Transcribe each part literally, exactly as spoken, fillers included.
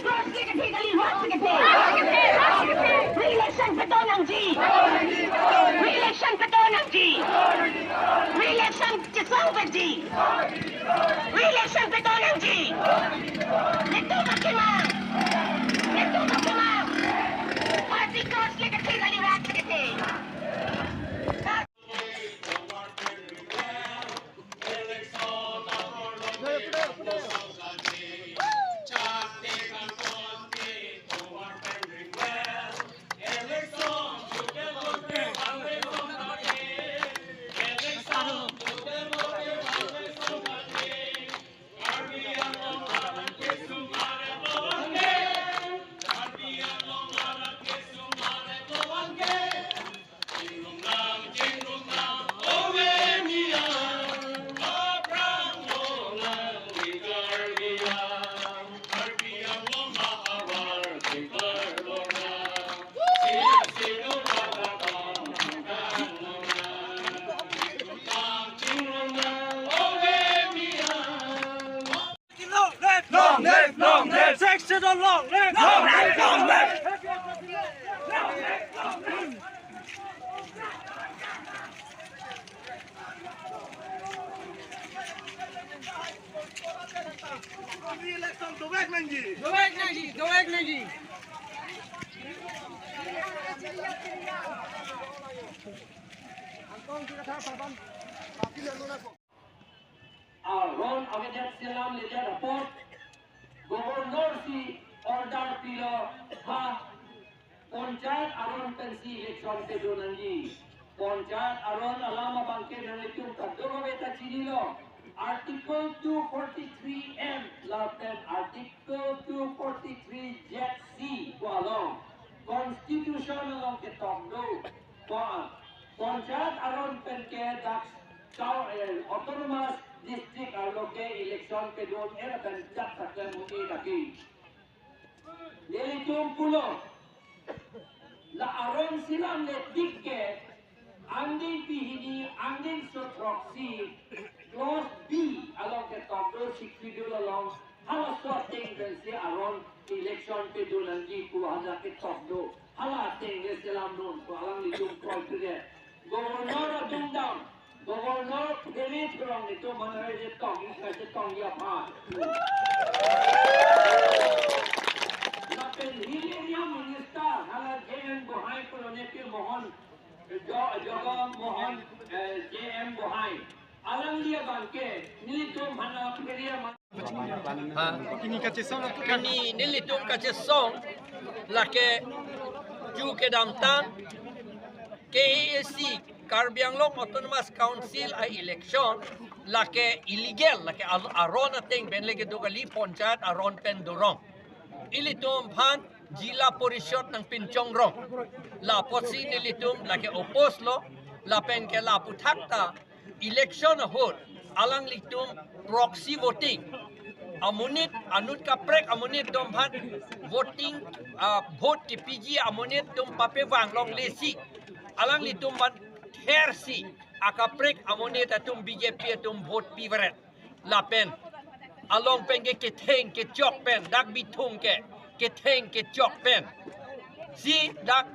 Party cross le kethe kali, rat le kethe. Re-election peton nangji. Re-election peton nangji. Re-election chesong nangji. Re-election peton nangji. Netum akemang. Netum akemang. Party cross le kethe kali, rat le kethe. Long live, long live, long live. Sixth Schedule, long live, long live, long live. Dovek nangji, dovek nangji. Aron avedet selam ledet apot Governor si order pilo, ha Panchayat aron pensi election kedo nangji. Panchayat aron alam abangke nanglitum kadokave ta chinilo. Article two forty-three M lapen Article two forty-three Z C ko along, Constitution along ketok do. Pa, Panchayat aron penke dak kau, eh, Autonomous District arlo ke election kedo-an era pen jak tak ke mungkin lagi. Nelitum pulo, la aron selam letik ke, angdeng pini hini, angdeng so throksi, clause B along ketok do, Sixth Schedule along, halaso ateng pensi aron election kedo nangji pu hadak ketok do. Hala ateng le selam non pu alanglitum kroi tu de. Governor adungdam, Governor phere thurong itum manai je tong, iska je tong ya pa. Lapen Hill Area Minister, hala J M Gohai pulo ne pi Mohon, Jo-, Jogo Mohon, eh, J M Gohai. Alangli abangke, nelitum hana phere ma- Ha. Pini kachesong aputhak. Pini nelitum kachesong lake ju kedamtang K A A C Karbi Anglong Autonomous Council a-election lake illegal, lake ar-, aron ateng pen le kedo kali, Panchayat aron pen dorong. Ilitum aphan Zilla Parishad nangpinchongrong. La apotsi nelitum lake oppose lo, lapen ke la aphuthak ta election ahut alanglitum proxy voting, amonit anut kaprek amonit atum aphan voting, ah, vote kepiji amonit atum papevang longle si, alanglitum aphan thersi akaprek amonit atum B J P atum vote piveret. Lapen along pen ke ketheng kechok pen, dak bithung ke ketheng kechok pen si dak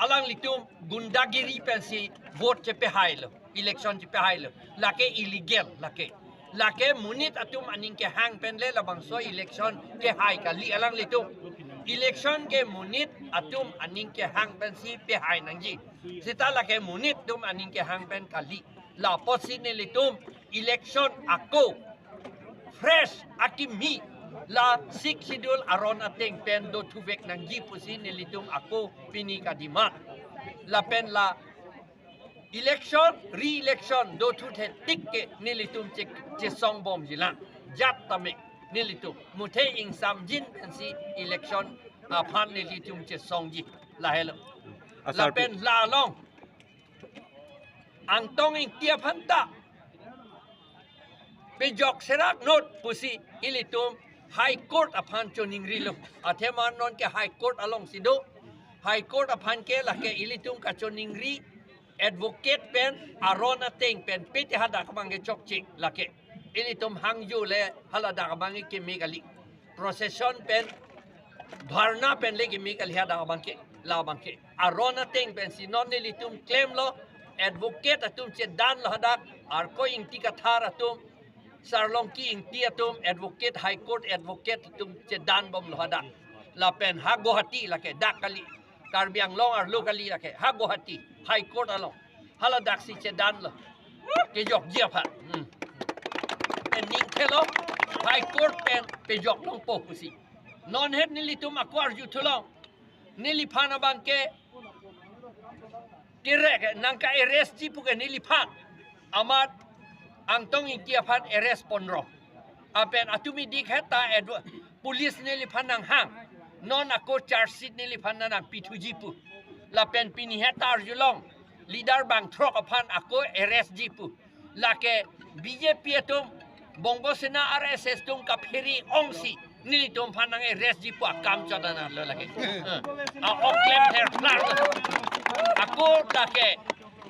alanglitum gundagiri pensi vote chepehailo, election chepehailo. Lake illegal, lake. Lake monit atum aning kehang pen le labangso election kehai kali alanglitum. Election ke monit atum aning kehang pensi pehai nangji. Seta lake monit atum aning kehang pen kali. La apotsi nelitum election ako fresh akimi la Sixth Schedule aron ateng pen dothuvek nangji pusi nelitum ako pini kademand. Lapen la election, re-election dothu thetik ke nelitum che-, chesong bomjilang. Jat tame nelitum muthe ingsamjin pensi election aphan nelitum chesongji. Lahelo. Asarpi. Lapen la along Angtong Ingti aphan ta pejok serak not pusi ilitum High Court aphan choningrilo. Athema non ke High Court alongsi do. High Court aphan ke lake ilitum kachoningri, advocate pen aron ateng pen pete hadak abang ke chokche lake. Ilitum hangjo le haladak abang ke keme kali. Procession pen, dharna pen le keme kali hadak abang ke, la abang ke. Aron ateng pensi non nelitum klemlo, advocate atum chedanlo hadak, Arkoi Ingti Kathar atum, Sarlongki Ingti atum, advocate, High Court advocate atum chedan bomlo hadak. Lapen ha Guwahati lake, dak kali, Karbi Anglong arlo kali lake, ha Guwahati, High Court along. Haladaksi chedanlo. Kejokji aphan. Hmm. Pen ningthelo, High Court pen pejok longpo pusi. Non het nelitum ako arju thulong. Neliphan abang ke kerek nangka-arrest ji pu ke neliphan. Amat Angtong Ingti aphan arrest ponrong. Lapen atum idik het ta adv-, police neliphan nanghang. Non ako charge sheet neliphan nangpithuji pu. Lapen pini het ta arjulong. Leader bangthrok aphan ako arrest ji pu. Lake B J P atum, Bongo Sena R S S atum kaphere ongsi nelitum aphan nang-arrest ji pu akam chodanlo lake. Eh. A-ok klemther plang. Ako lake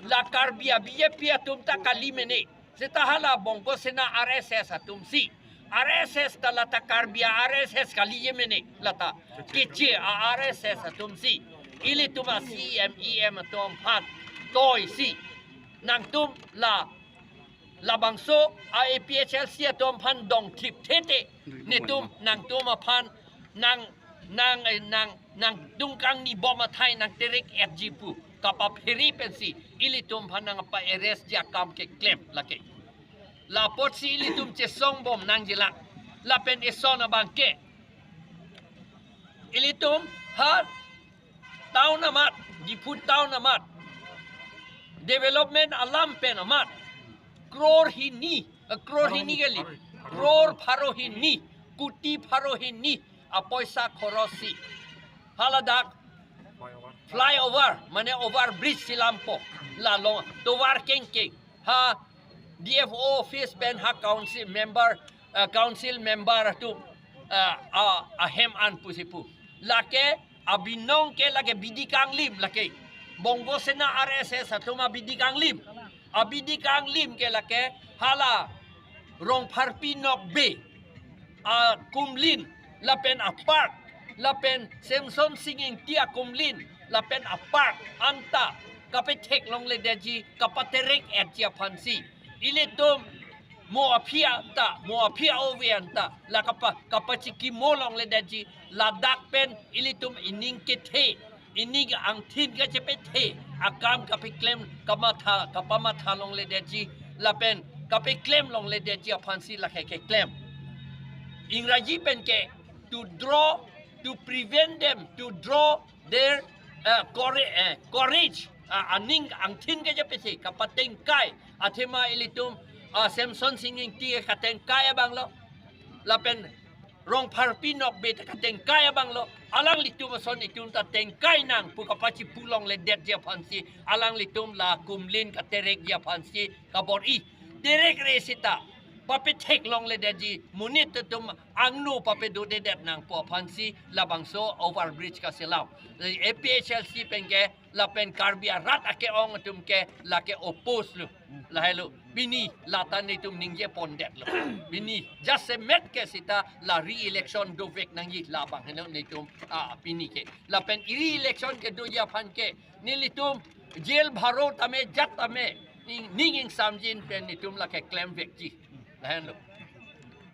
la Karbi a-B J P atum ta kali mene. Seta hala Bongo Sena R S S atumsi. R S S ta lata Karbi a-R S S kaliji mene lata. Keche a-R S S atumsi. Ilitum a-C M E M atum aphan toisi. Nangtum la Labangso a APHLC atum aphan dongthip thete. Netum nangtum aphan nang nang eh, nang nangdung kangni bom athai nangterek etji pu kapaphere pensi ilitum aphan nangpa-arrest ji akam keklem lake. Lapotsi ilitum chesong bom nangjilang. Lapen eson abangke ilitum ha town amat, Diphu town amat, development alam pen amat crore hini, eh, crore hini kali, crore pharo hini, kuti pharo hini apoisa khorosi haladak flyover, mane overbridge si lampo, la long tovar kengkeng, ha DFO office pen ha council member, eh, council member atum, eh, a, ahem an pusi pu. Lake abinong ke lake bidi kanglim lake. Bongo Sena RSS atum abidi kanglim. Abidi kanglim ke lake hala Rongpharpi Nokbe akumlin lapen apark, lapen Semsonsing Ingti akumlin lapen apark anta kapethek longledetji, kapaterek etji aphansi ilitum mo aphi anta, mo aphi ove anta la kapa kapachikimo longledetji, ladak pen ilitum ining kethe, ining angthin kachepethe akam kapeklem, kamatha kapamatha longledetji, lapen kapeklem longledetji aphansi lake keklem. Ingraji pen ke to draw, to prevent them, to draw their, uh, courage, uh, courage, uh, aning angthin kachepethe kapatengkai, athema ilitum, uh, Semsonsing Ingti katengkai abanglo, lapen Rongpharpi Nokbe ta katengkai abanglo, alanglitum ason itum ta tengkai nang pu kapachipu longledetji aphansi, alanglitum la kumlin katerekji aphansi kabor-i. Terekre sita papethek longledetji, monit atum angno papedodedet nangpo aphansi labangso overbridge kaselam. APHLC pen ke lapen Karbi arat ake-ong atum ke lake oppose lo. Lahelo. Pini lata netum ningje pondetlo. Pini jasemet ke sita la re-election dovek nangji labang heno netum, ah, pini ke. Lapen re-election kedoji aphan ke nelitum jail bharo tame jat tame ning, ning ingsamjin pen netum lake klemvekji. Lahenlo.